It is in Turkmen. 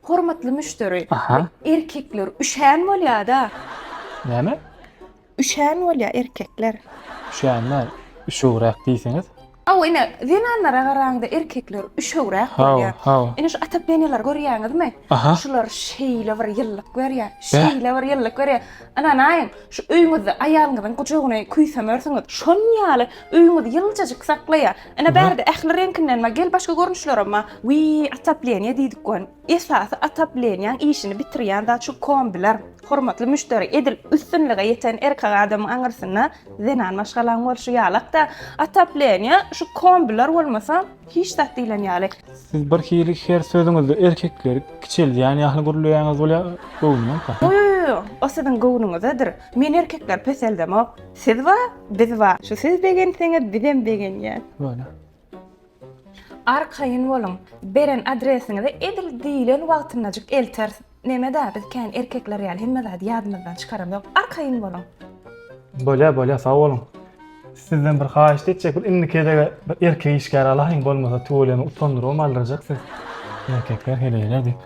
Hormatly müşderi, Aha. erkekler üşän bolýada. Näme? Üşän bolýa erkekler. Üşänler, üşügräk diýseňiz. Hawa ine, zenanlara garaňda erkekler üşügräk Hawa, bolýar. hawa. Ine şu otopleniýalary görýäňizmi? Aha. Şular şeýle bir ýyllyk berýär, şeýle bir ýyllyk berýär. Ynanaýyň, şu öýüňizde aýalyňyzyň gujagyny küýsemersiňiz. Şon ýaly öýüňizi ýyljajyk saklaýar. Ine bärde ähli reňkinden bar, gel başga görnüşlerem bar. Wiý, otopleniýa diýdik gon. Esasy otopleniýaň işini bitirýän zat şu kombiler. Hormatly müşderi, edil üstünlige ýeten erkek adamyň aňyrsynda zenan maşgalaň bolşy ýalak-da, otopleniýa şu kombiler bolmasa hiç zat diýlen ýaly. Siz birhili her sözüňizde erkekleri kiçeldýän ýaly gürleýäňiz bolýa göwnüme-ka. Ýo-ýo-ýo, o siziň göwnüňizedir. Men erkekleri peseldemok. Siz bar, biz bar. Şu siz begenseňiz bizem begenýäs. Bolýa. Arkaýyn boluň, beren adresiňize edil diýlen wagtyndajyk elteris. Neme-dä, biz kän erkekler ýaly hemme zady ýadymyzdan çykaramzok. Arkaýyn boluň. Bolýa, bolýa, sag boluň. Sizden bir haýyşt etjek, bir indiki gezege bir erkek işgär alaýyň, bolmasa tüweleme utandyrybam aldyrjak siz. Erkekler heleýler diýip.